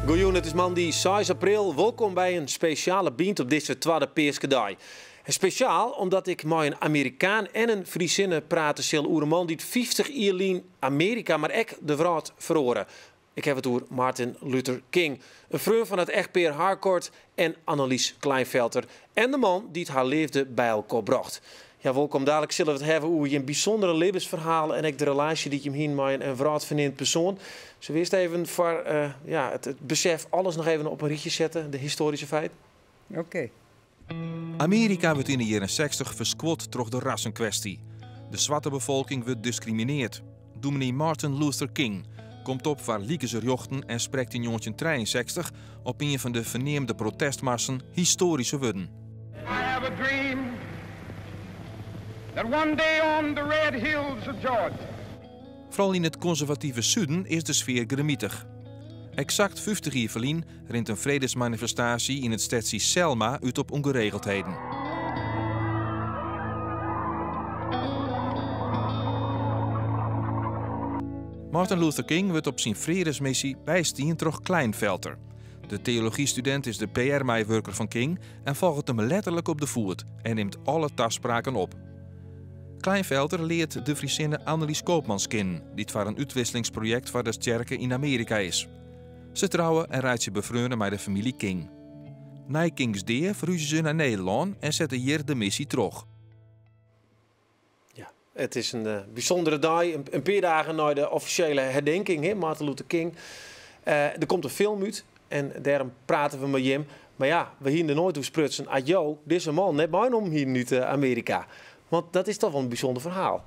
Goejûn, it is moandei 6 april. Wolkom by in spesjale Bynt op dizze twadde Peaskedei. En spesjaal omdat ik mei in Amerikaan en in Friezinne prate sil oer in man dy't 50 jier lyn Amearika, mar ek de wrâld feroare. Ik haw it oer Martin Luther King, in freon fan it echtpear Harcourt en Annelies Klinefelter en de man dy't har leafde by elkoar brocht. Ja, wolkom. Dalik sille we it hawwe oer jim bysûndere libbensferhaal en ek de relaasje dy't jim hienen mei in wrâldferneamd persoan. Sille we earst even foar ja, it besef alles noch even op in rychje sette, de histoaryske feiten? Oké. Amearika wurdt yn de jierren 60 ferskuord troch de rassenkwesty. De swarte befolking wurdt diskrimineard. Dûmny Martin Luther King komt op foar likense rjochten en sprekt yn 1963 op ien fan de ferneamde protestmarsen histoaryske wurden. I have a dream that one day on the red hills of Georgia. Foaral yn it konservative suden is de sfear grimitich. Eksakt 50 jier ferlyn rint in fredesmanifestaasje yn it stedsje Selma út op ûngeregeldheden. Martin Luther King wurdt op syn fredesmissy bystien troch Klinefelter. De teologystudint is de PR-meiwurker fan King en folget him letterlik op de foet en nimt alle taspraken op. Klinefelter leart de Friezinne Annelies Koopmans kennen, dy't foar in útwisselingsprojekt foar de tsjerke yn Amearika is. Se trouwe en reitsje befreone mei de famylje King. Nei Kings dea ferhúzje se nei Nederlân en sette hjir de missy troch. Ja, it is in bysûndere dei. In pear dagen nei de offisjele herdenking, hè, Martin Luther King. Der komt in film út en dêrom prate we mei jim. Mar ja, we hiene der noait oer sprutsen as jo dizze man net meinommen hienen út Amearika. Want dat is toch wol in bysûnder ferhaal.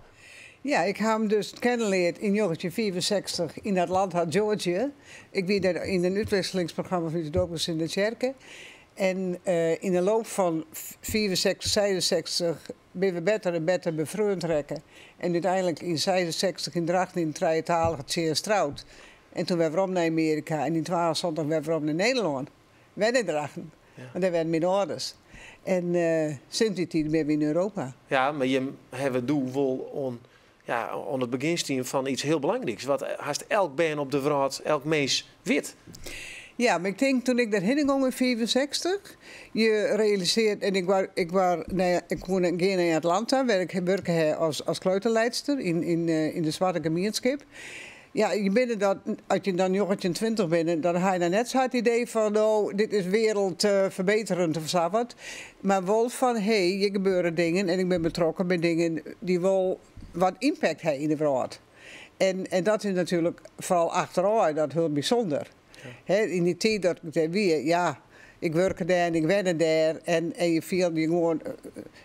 Ja, ik ha him dus kennen leard yn 1965 yn Atlanta, Georgia. Ik wie dêr yn in útwisselingsprogramma fan de doopgesinde tsjerke. En yn de loop fan 65, 66 binne we better en better befreond rekke. En úteinlik yn 66 yn Drachten yn de trijetalige tsjinst troud. En toen wer werom nei Amearika en yn 72 wer werom nei Nederlân. Wer nei Drachten. Want dêr wennen myn âlders. En sinds dy tiid binne we yn Europa. Ja, mar jim hawwe doe wol oan, ja, oan it begjin stien fan iets hiel belangryks, wat hast elk bern op de wrâld, elk mins wit. Ja, mar ik tink toen ik dêrhinne gong yn 65, je realisearret, en ik war, ik war, nee, ik koe net gean nei Atlanta, wêr ik wurke ha as kleuterleidster yn de swarte gemienskip. Ja, je binne dat, as je dan 19, 20 binne, dan ha je noch net sa it idee fan, no, dit is wereldverbeterend of sa wat. Mar wol fan, hé, hjir gebeure dingen en ik bin betrokken by dingen dy't wol wat impact ha yn de wrâld. En dat is natuerlik foaral achterôf dat hiel bysûnder. Hè, yn dy tiid dat ik dêr wie, ja, ik wurke dêr en ik wenne dêr en je fielden je gewoan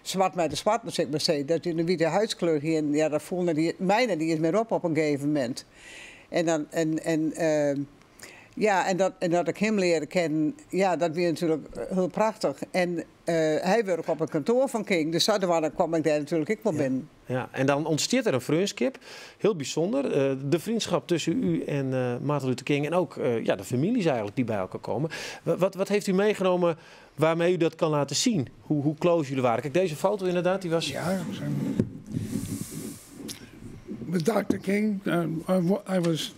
swart mei de swarten, sil ik mar sizze. Dat je in wite huidskleur hienen, ja, dat foel net, my net iens mear op op in gegeven momint. En dan, en ja, en dat ik him learde kennen, ja, dat wie natuerlik hiel prachtich. En hy wurke op it kantoar fan King, dus sadwaande kwam ik dêr natuerlik ek wol binnen. Ja, en dan ûntstiet der in freonskip, hiel bysûnder. De vriendschap tussen u en Martin Luther King en ook ja, de families eigenlijk die bij elkaar komen. Wat heeft u meegenomen waarmee u dat kan laten zien? Hoe close jullie waren? Kijk, deze foto inderdaad, die was... Ja, with Dr. King, I was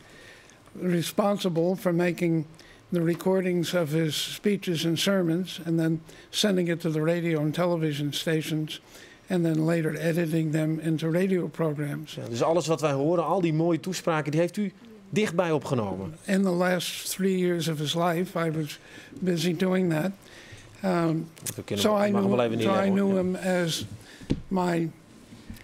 responsible for making the recordings of his speeches and sermons and then sending it to the radio and television stations and then later editing them into radio programs. Ja, dus alles wat wij horen, al die mooie toespraken, die heeft u dichtbij opgenomen. In the last 3 years of his life, I was busy doing that. So I knew him as my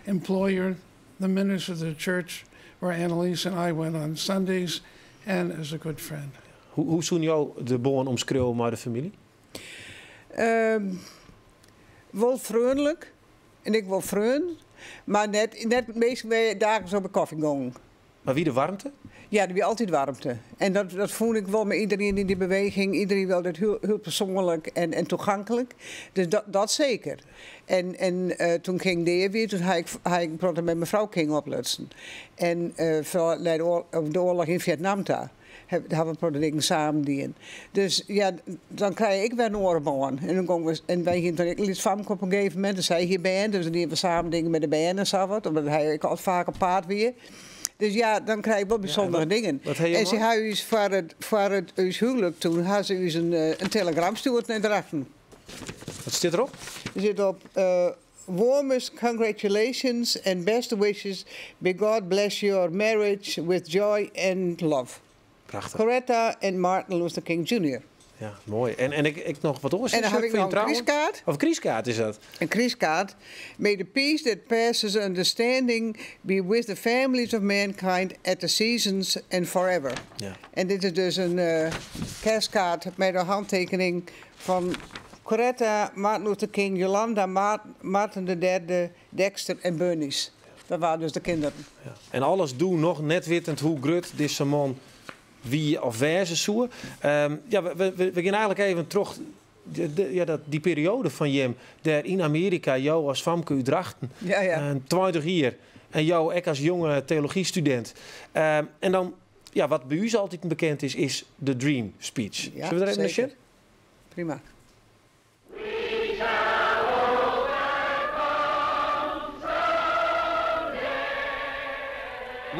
employer, the minister of the church where Annelies and I went on Sundays, and as a good friend. Hoe soene jo de bân omskriuwe mei de famylje? Wol freonlik en ik wol freon, mar net minsken daagliks op de kofje gongen. Mar wie de waarmte? Ja, der wie altyd waarmte. En dat fûn ik wol mei iderien yn dy beweging. Iderien wol dat hiel, hiel persoanlik en tagonklik. Dus dat seker. En toen King dea wie, toen ha ik in protte mei mefrou King oplutsen. En foaral nei de oarloch yn Fjetnam ta. Hawwe we in protte dingen samen dien. Dus ja, dan krije je ek wer in oare bân. En dan gongen we, en wy hiene dan ek in lyts famke op in gegeven momint, en sy hie bern, dus dan diene we samen dingen mei de bern en sa wat, omdat hy ek al faak op paad wie. Dus ja, dan krije je wol bysûndere dingen. Wat ha jo En se man? ha ús foar it ús huwlik toen ha se ús in telegram stjoerd nei Drachten. Wat stiet derop? Der sit op warmest congratulations and best wishes. May God bless your marriage with joy and love. Prachtich. Coretta and Martin Luther King Jr. Ja, moai. En ik noch wat oars. En dan is ha ik foar noch in trouwen? krystkaart. Of krystkaart is dat? In krystkaart. May the peace that passes understanding be with the families of mankind at the seasons and forever. En dit is dus in kerstkaart mei de hantekening fan Coretta, Martin Luther King, Yolanda, Martin III, Dexter en Bernice. Dat waren dus de kinderen. Ja. En alles doe noch net wittend hoe grut dizze man wie of wêze soe. Ja, we gean eigentlik even troch ja, dy perioade fan jim dêr yn Amearika, jo as famke út Drachten, En 20 jier. En jo ek as jonge teologiestudint. En dan, ja, wat by ús altyd bekend is, is de Dream Speech. Ja, Sille we der even nei zeker. sjen? Prima. We shall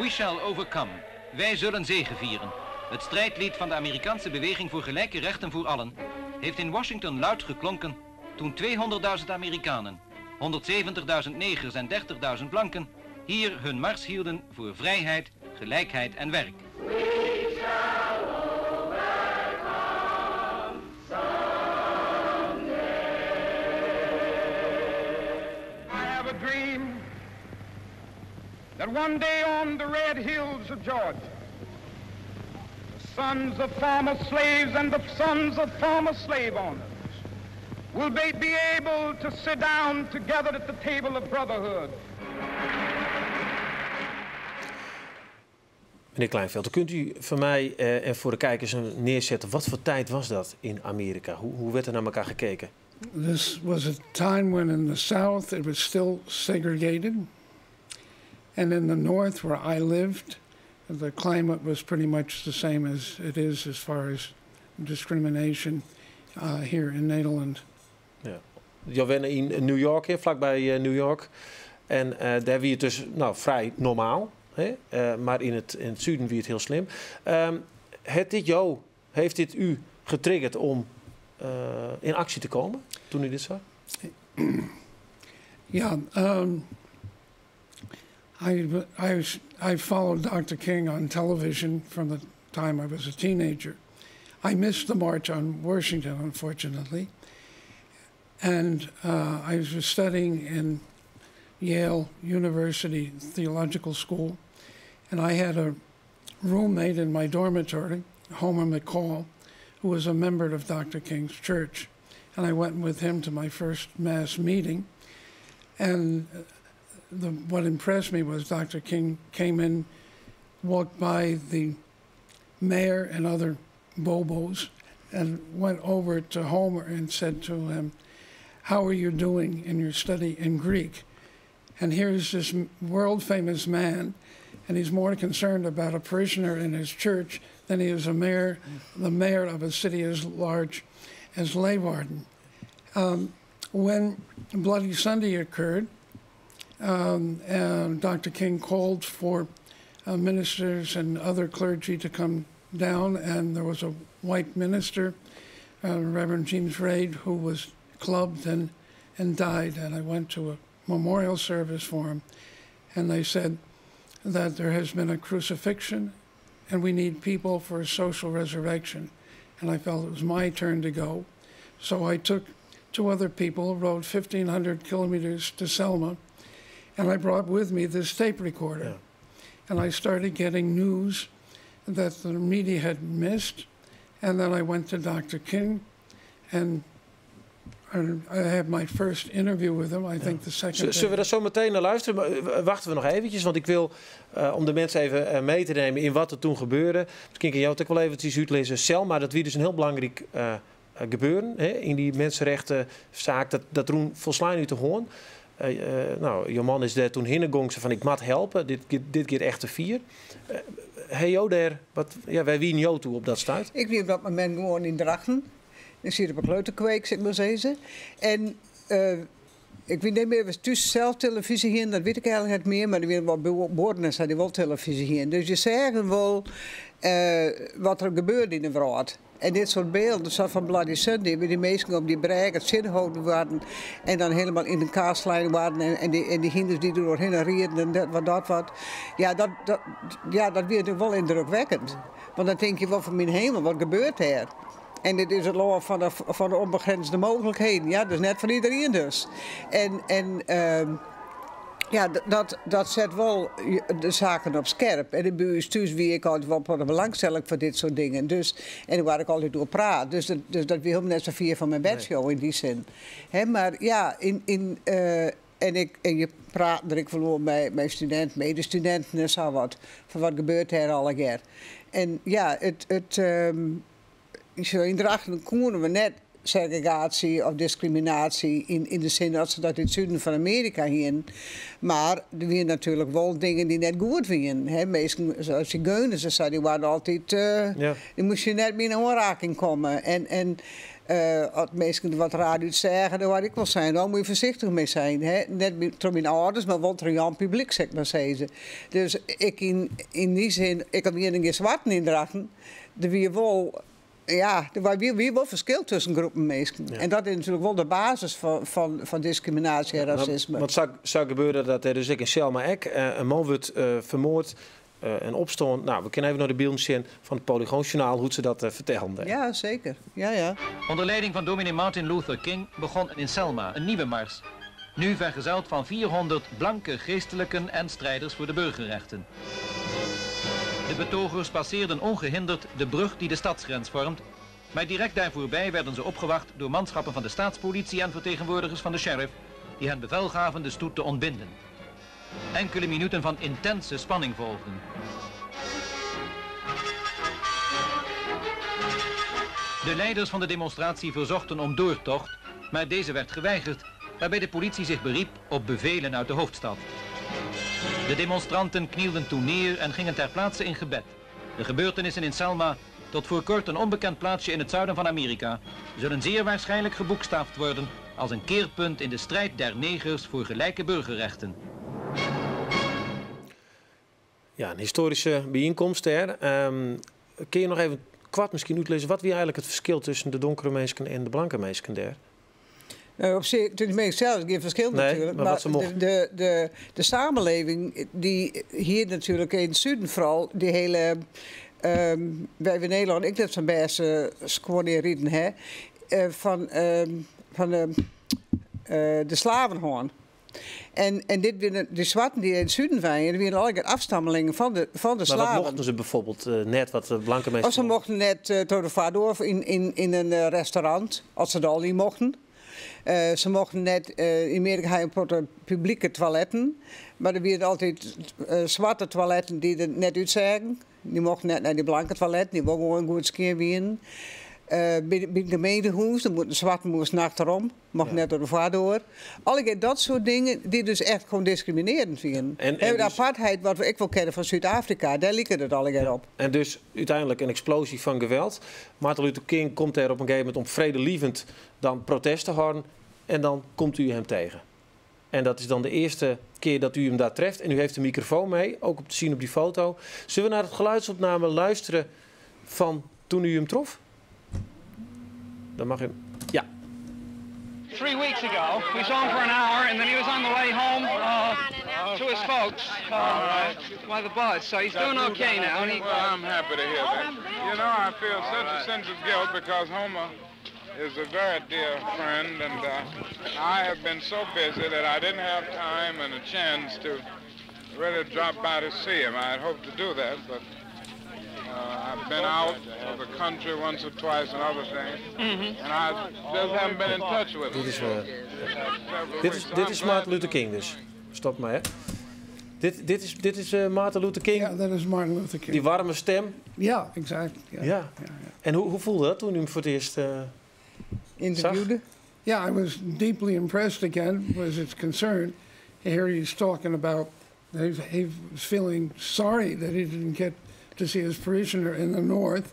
overcome We shall overcome. Wij zullen zegevieren. Het strijdlied van de Amerikaanse beweging voor gelijke rechten voor allen heeft in Washington luid geklonken toen 200.000 Amerikanen, 170.000 negers en 30.000 blanken hier hun mars hielden voor vrijheid, gelijkheid en werk. We shall overcome someday. I have a dream that one day on the red hills of Georgia, the sons of former slaves and the sons of former slave owners will be able to sit down together at the table of brotherhood. Meneer Kleinfelder, kunt u voor mij en voor de kijkers neerzetten, wat voor tijd was dat in Amerika? Hoe werd er naar elkaar gekeken? This was a time when in the South it was still segregated. And in the North, where I lived, the climate was pretty much the same as it is as far as discrimination here in Nederland. Ja. Jo wennen yn New York, hè, flakby New York. En dêr wie it dus nou, frij normaal. Hè? Mar yn it suden wie it hiel slim. Heeft dit u getriggerd om in actie te komen toen u dit zag? Yeah, I followed Dr. King on television from the time I was a teenager. I missed the March on Washington, unfortunately. And I was studying in Yale University Theological School, and I had a roommate in my dormitory, Homer McCall, who was a member of Dr. King's church. And I went with him to my first mass meeting. And what impressed me was Dr. King came in, walked by the mayor and other bobos, and went over to Homer and said to him, "How are you doing in your study in Greek?" And here's this world famous man, and he's more concerned about a parishioner in his church than he is a mayor, the mayor of a city as large as Leeuwarden. When Bloody Sunday occurred, and Dr. King called for ministers and other clergy to come down, and there was a white minister, Reverend James Reid, who was clubbed and died. And I went to a memorial service for him, and they said that there has been a crucifixion and we need people for a social resurrection. And I felt it was my turn to go. So I took two other people, rode 1,500 kilometers to Selma, and I brought with me this tape recorder. And I started getting news that the media had missed. And then I went to Dr. King, and I had my first interview with him, I think the second Zullen we day. daar zo meteen naar luisteren? Maar wachten we nog eventjes, want ik wil, om de mensen even mee te nemen in wat er toen gebeurde. Misschien kan jou het ook wel eventjes uitlezen. Selma, dat wie dus een heel belangrijk gebeuren, hè, in die mensenrechtenzaak. Dat rûn folslein út de hân. Nou, jo man is dêr toen hinne gong, van ik moet helpen, dit giet echt te fier. Ha jo dêr wat, ja, wêr wienen jo toe op dat stuit? Ik wie op dat momint gewoan yn Drachten. Ik siet op 'e kleuterkweek, sil ik mar sizze. En ik wit net mear oft we thús sels telefyzje hienen, dat wit ik eigenlik net mear, mar der wienen wol buorren en sa dy't wol telefyzje hienen. Dus je seagen wol wat der gebeurde yn de wrâld. En dit soart bylden, sa fan Bloody Sunday, wêr't dy minsken op dy brêge tsjinholden waarden en dan hielendal yn elkoar slein waarden en dy hynders dy't der oerhinne rieden en dat wat dat wat. Ja, dat, dat, ja, dat wie natuerlik wol yndrukwekkend. Want dan tinke je wol fan myn hemel, wat gebeurt dêr? En dit is it lân fan de ûnbegrensde mooglikheden. Ja, dus net foar iderien dus. En ja, dat set wol de saken op skerp. En by ús thús wie ik altyd wol foar de belangstelling foar dit soart dingen. Dus, en dêr waard ik altyd oer praat. Dus dat wie hielendal net sa fier fan myn bedshow yn dy sin. Hè, mar ja, en je prate der ek wol oer mei studinten, medestudinten en sa wat. Fan wat gebeurt dêr allegear. En ja, yn Drachten koene we net segregaasje of diskriminaasje yn de sin dat se dat yn it suden fan Amearika hienen. Mar der wienen natuerlik wol dingen dy't net goed wienen. Hè, minsken sa as sigeuners en sa, dy waarden altyd, dy moasten je net mei yn oanraking komme. En as minsken der wat raar út seagen, dan waard ek wol sein, no moatte je foarsichtich mei sein. Hè. Net troch myn âlders, mar wol troch Jan Publyk, sil ik mar sizze. Dus ik yn dy sin, ek al wienen der gjin swarten yn Drachten, der wie wol, ja, der wie wol ferskil tusken groepen minsken. En dat is natuerlik wol de basis fan diskriminaasje en rasisme. Want sa gebeurde dat der dus ek yn Selma ek. In man wurdt fermoard, in opstân. Nou, we kinne even nei de bylden sjen fan it Polygoonjournaal hoe't se dat fertellen dêr. Ja, seker. Ja. Onder leiding van dominee Martin Luther King begon in Selma een nieuwe mars. Nu vergezeld van 400 blanke geestelijken en strijders voor de burgerrechten. De betogers passeerden ongehinderd de brug die de stadsgrens vormt, maar direct daar voorbij werden ze opgewacht door manschappen van de staatspolitie en vertegenwoordigers van de sheriff, die hen bevel gaven de stoet te ontbinden. Enkele minuten van intense spanning volgden. De leiders van de demonstratie verzochten om doortocht, maar deze werd geweigerd, waarbij de politie zich beriep op bevelen uit de hoofdstad. De demonstranten knielden toen neer en gingen ter plaatse in gebed. De gebeurtenissen in Selma, tot voor kort een onbekend plaatsje in het zuiden van Amerika, zullen zeer waarschijnlijk geboekstaafd worden als een keerpunt in de strijd der negers voor gelijke burgerrechten. Ja, in histoaryske byienkomst dêr. Kinne je noch even koart miskien útlizze, wat wie eigenlik it ferskil tusken de donkere minsken en de blanke minsken dêr? Nou, op sich, tusken de minsken sels gjin ferskil Nee, natuerlik. mar wat se mochten. De samenleving, dy hie natuerlik yn it suden foaral dy hiele, wy yn Nederlân ek net sa'n bêste skuon yn riden hè, fan de slaven hân. En dit binne de swarten dy't yn it suden wenje, dat wienen allegear afstammelingen fan de Mar wat slaven. mochten se byfoarbyld net, wat de blanke minsken Of se mochten net troch de foardoar yn in restaurant, as se dat al yn mochten. Se mochten net, yn Amearika ha je in protte publike toiletten, mar der wienen altyd swarte toiletten dy't der net útseagen. Dy mochten net nei dy blanke toiletten, dy't wol gewoan goed skjin wienen. By it gemeentehûs, dan moasten swarten moasten achterom, mochten net troch de foardoar. Allegear dat soart dingen dy't dus echt gewoan diskriminearjend wienen. En De dus apartheid, wat we ek wol kenne fan Súd-Afrika, dêr liket it allegear op. En dus úteinlik in eksploazje fan geweld. Martin Luther King komt dêr op in gegeven momint om fredelievend dan protest te hâlden en dan komt u him tegen. En dat is dan de earste kear dat u him dêr treft. En u heeft de mikrofoan mei, ek op te sjen op dy foto. Sille we nei de gelûdsopname lústerje fan doe't u him trof? Dan mei u. Ja. 3 weeks ago. We saw him for an hour, and then he was on the way home to his folks by the bus. So he's doing okay now. And he, Well, I'm happy to hear that. I feel such a sense of guilt because Homer is a very dear friend, and I have been so busy that I didn't have time and a chance to really drop by to see him. I had hoped to do that, but I've been out of the country once or twice and other things, and I just haven't been in touch with him. Dit is Martin Luther King dus. Stop mar, hè. Dit is Martin Luther King. Yeah, that is Martin Luther King. Dy waarme stim. Yeah, exactly. Yeah. Ja. En hoe fielde dat doe't u him foar it earst Ynterviewde. Yeah, I was deeply impressed again, was its concern. Here he's talking about he was feeling sorry that he didn't get to see his parishioner in the north.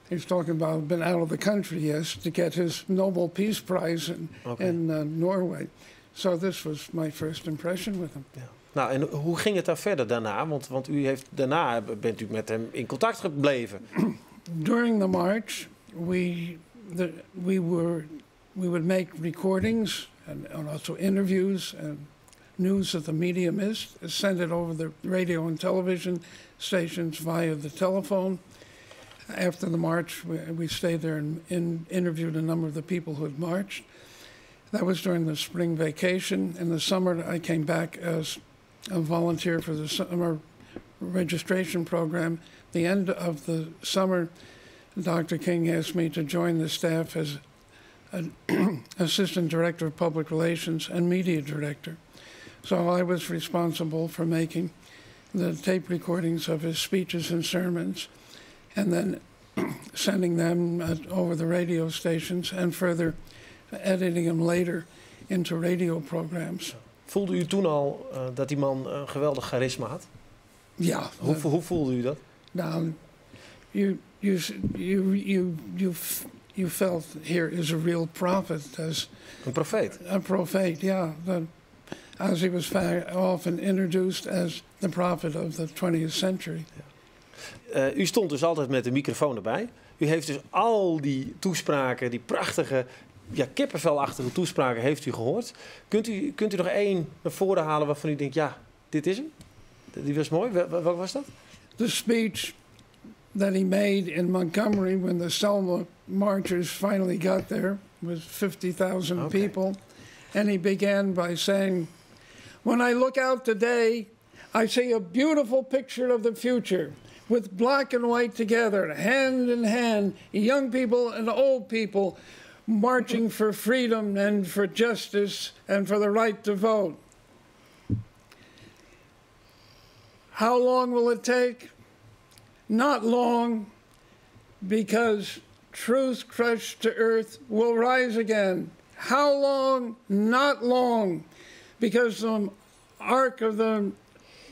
He's talking about been out of the country, yes, to get his Nobel Peace Prize in, in Norway. So this was my first impression with him. Ja. Nou, en hoe ging het daar verder daarna? Want u heeft, daarna bent u met hem in contact gebleven. During the march, we would make recordings and also interviews and news that the media missed, send it over the radio and television stations via the telephone. After the march, we stayed there and interviewed a number of the people who had marched. That was during the spring vacation. In the summer, I came back as a volunteer for the summer registration program. The end of the summer, Dr. King asked me to join the staff as an assistant director of public relations and media director. So I was responsible for making the tape recordings of his speeches and sermons, and then sending them over the radio stations and further editing them later into radio programs. Voelde u toen al dat die man een geweldig charisma had? Ja. Hoe voelde u dat? Nou, you felt here is a real prophet. As Een profeet? A profeet, yeah. As he was often introduced as the prophet of the 20th century. Ja. U stond dus altijd met de microfoon erbij. U heeft dus al die toespraken, die prachtige, ja, kippenvelachtige toespraken heeft u gehoord. Kunt u nog één naar voren halen waarvan u denkt, ja, dit is hem? Die was mooi. Welke was dat? The speech that he made in Montgomery when the Selma marchers finally got there was 50,000 people. And he began by saying, "When I look out today, I see a beautiful picture of the future with black and white together, hand in hand, young people and old people marching for freedom and for justice and for the right to vote. How long will it take? Not long, because truth crushed to earth will rise again. How long? Not long, because the arc of the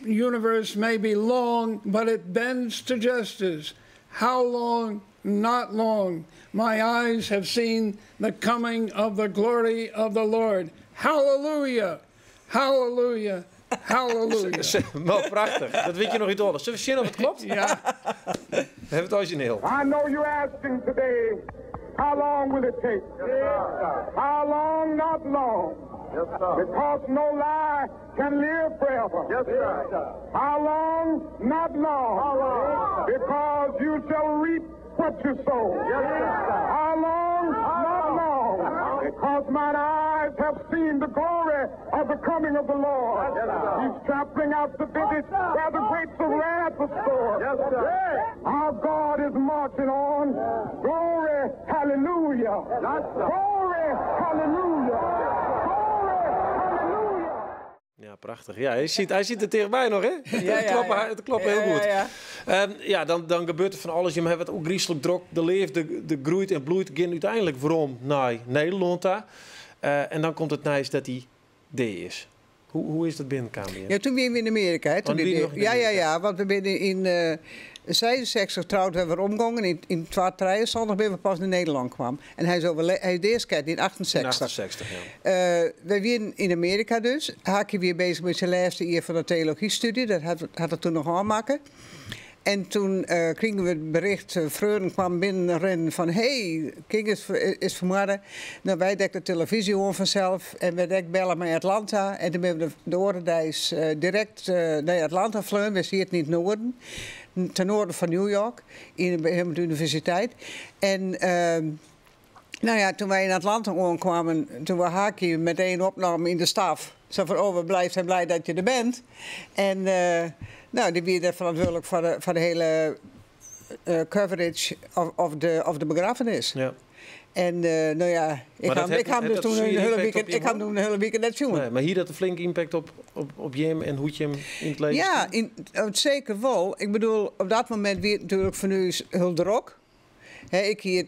universe may be long, but it bends to justice. How long? Not long. My eyes have seen the coming of the glory of the Lord. Hallelujah, hallelujah, hallelujah." Wel prachtig. Dat weet je nog niet alles. Zullen we zien of het klopt? Ja. We hebben het origineel. I know you're asking today, how long will it take? How long? Not long. Yes, sir. Because no lie can live forever. Yes, sir. How long? Not long. How long? Because you shall reap what you sow. Yes, sir. How long? Not long. Because mine eyes have seen the glory of the coming of the Lord. Yes, sir. He's trampling out the vintage where the grapes of wrath are stored. Yes, sir. Our God is marching on. Glory, hallelujah. Yes, sir. Glory, hallelujah. Glory, hallelujah. Ja, prachtig. Ja, hij ziet er tegenbij nog, hè? Ja, Het klopt, ja. het klopt Ja, heel ja, goed. ja. Ja, dan gebeurt er van alles. Je hebt het ook griezelig druk. De leeft, de groeit en bloeit. Gaan uiteindelijk waarom naar Nederland daar. En dan komt het nieuws dat hij D is. Hoe is dat binnenkomen? Ja, toen waren we in Amerika. Hè, toen Oh, die die deed. nog in Ja, ja, Amerika. ja, want we zijn in 66 trouwd we weer omgegaan. In 72 ben we pas in Nederland kwam. En hij is hij is de eerste keer in 68. In 68, ja. Wij waren in Amerika dus. Haakje weer bezig met zijn laatste jaar van de theologiestudie. Dat had het toen nog aanmaken. En toen kregen we het bericht, Freuden kwam binnenrennen van... hey, King is vermoord. Nou, wij dekten de televisie om vanzelf en wij dek bellen met Atlanta. En toen hebben we de Orendeis direct naar Atlanta vlogen. We zien het niet noorden, ten noorden van New York, in de universiteit. En toen wij in Atlanta aankwamen, toen we Haki meteen opnamen in de staf. Zo van, oh, we blijven zijn blij dat je er bent. En die werd daar verantwoordelijk voor de hele coverage of de begrafenis. En nou ja, ik Maar ga dat hem, ik ga hem heeft dus dat toen een zwaar hele impact weekend, op je ik ga hem man? toen een hele weekend net zien. Nee, maar hier had een flinke impact op Jim en hoe je hem in het leven Ja, stond? zeker wel. Ik bedoel, op dat moment werd het natuurlijk van u heel druk. Hè,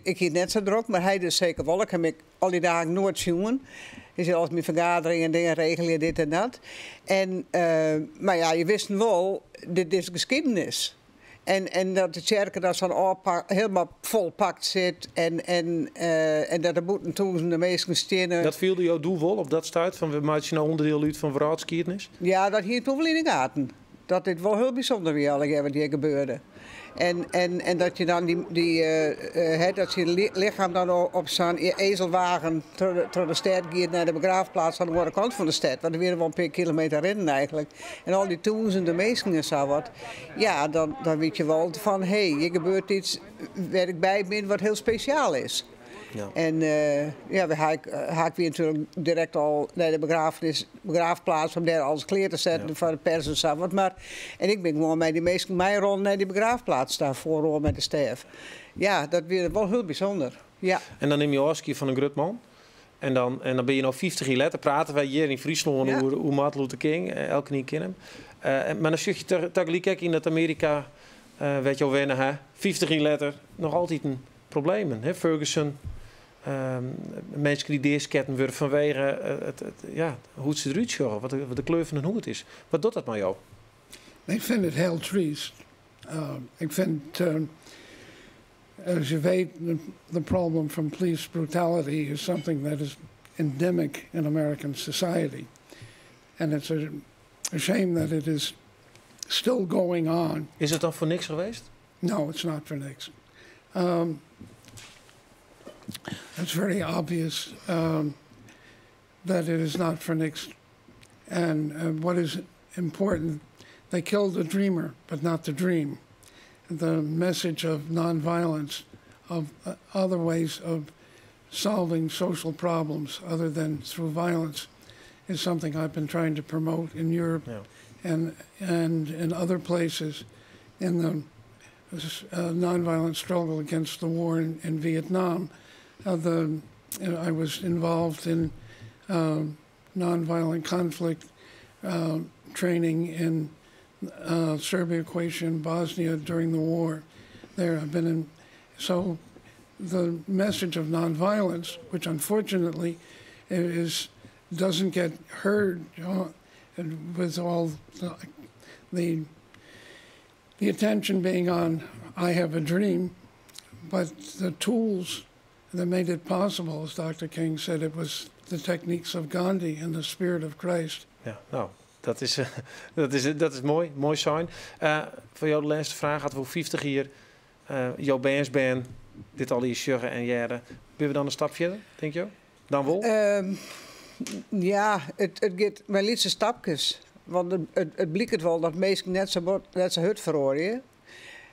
ik hier net zo druk, maar hij dus zeker wel. Ik heb hem al die dagen nooit zien. Je zit altijd met vergaderingen en dingen regelen, dit en dat. En, maar ja, je wist wel, dit is geschiedenis. En, en dat de tsjerke dan sa'n hielendal folpakt sit en, en, en dat der bûten tûzenen minsken steane. Dat fielde jo doe wol op dat stuit, fan we meitsje no ûnderdiel út fan wrâldskiednis? Ja, dat hie ik toen wol yn 'e gaten. Dat dit wol hiel bysûnder wie allegear wat hjir gebeurde. En, en, en dat je dan dy, dy, uh, dat syn lichem dan op sa'n ezelwagen troch de stêd giet nei de begraafplaats oan de oare kant fan de stêd. Want der wiene wol in pear kilometer rinnen eigentlik. En al dy tûzenen minsken en sa wat. Ja, dan, dan wit je wol fan hé, hey, hjir gebeurt yts wêr't ik by bin wat hiel spesjaal is. Ja. En ja, we ha ik, ha ik wie natuerlik direkt al nei de begrafenis, begraafplaats om dêr alles klear te setten ja. foar de pers en sa wat. Mar, en ik bin gewoan mei dy minsken meirûn nei dy begraafplaats ta, foaroan mei de stêf. Ja, dat wie wol hiel bysûnder. Ja. En dan nimme je ôfskie fan in grut man. En dan, en dan binne je no 50 jier letter, prate wy hjir yn Fryslân ja. oer, oer Martin Luther King. Elkenien ken him. Mar dan sjoch je tagelyk ek yn dat Amearika, wêr't jo wenne ha, 50 jier letter noch altyd in problemen. Hè? Ferguson, minsken dy't deasketten wurde fanwege it, it, ja, hoe't se derút sjogge, wat de, wat de kleur fan hun hûd is. Wat docht dat mei jo? Ik vind het heel triest. Ik vind, as je weet, the problem from police brutality is something that is endemic in American society. And it's a, a shame that it is still going on. Is it dan foar niks geweest? No, it's not for niks. It's very obvious that it is not for niks. And what is important, they killed the dreamer, but not the dream. The message of nonviolence, of other ways of solving social problems other than through violence, is something I've been trying to promote in Europe yeah. and, and in other places in the nonviolent struggle against the war in, in Vietnam. The, I was involved in nonviolent conflict training in Serbia, Croatia, and Bosnia during the war. There, I've been in. So, the message of nonviolence, which unfortunately is doesn't get heard with all the, the the attention being on I have a dream, but the tools that made it possible, as Dr. King said, it was the techniques of Gandhi and the spirit of Christ. Ja, nou, dat is, dat is, dat is moai, moai sein. Foar jo de lêste fraach, as we 50 jier jo bernsbern dit allegear sjogge en hearre, binne we dan in stap fierder, tinke jo? Dan wol? Ja, it, it giet mei lytse stapkes. Want it, it, it blykt wol dat minsken net sa, net sa hurd feroarje.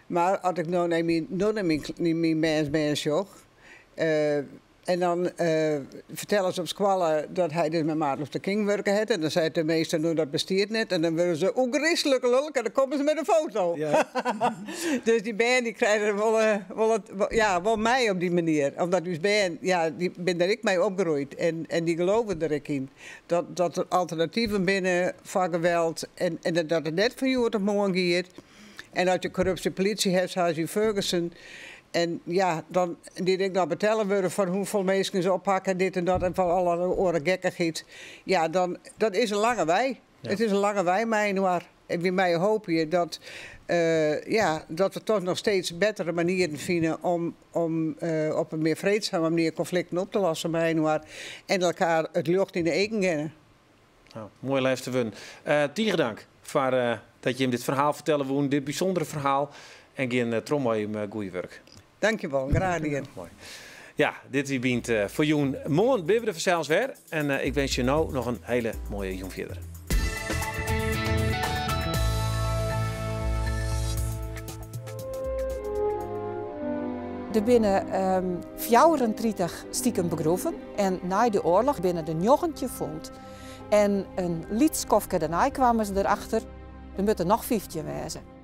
Mar as ik no nei myn, no nei myn, myn bernsbern sjoch, en dan fertelle se op skoalle dat hy dus mei Martin Luther King wurke hat. En dan seit de meester, no dat bestiet net. En dan wurde se ôfgryslike lilk en dan komme se mei de foto. Ja. Dus dy bern dy krije wol, wol, it, ja, wol mei op dy manier. Omdat ús bern, ja, dy binne der ek mei opgroeid. En, en dy geloove der ek yn. Dat, dat der alternativen binne foar geweld. En, en dat it net fan hjoed op moarn giet. En as je korrupte politisy ha, sa as yn Ferguson. En ja, dan, dy ek noch betelle wurde foar hoefolle minsken se oppakke, dit en dat en fan alle oare gekkichheid. Ja, dan dat is in lange wei. Ja. It is in lange wei mei-inoar. En wy meie hoopje dat, ja, dat we toch noch steeds bettere manieren fine om, om op in mear freedsame manier konflikten op te lossen mei-inoar en elkoar it ljocht yn de eagen gean. Nou, moaie lêste wurden. Tige dank foar dat jim dit ferhaal fertelle woene, dit bysûndere ferhaal. En gean troch mei jim goede wurk. Dankjewol, graach dien. Moai. Ja, dit wie Bynt foar jûn. Moarn binne we der fansels wer. En ik winskje je no noch in hiele moaie jûn fierder. Der binne 34 stikem begroeven en nei de oarloch binne der 19 fûn. En in lyts skoftke dêrnei kwamen se derachter, der moatte noch 15 wêze.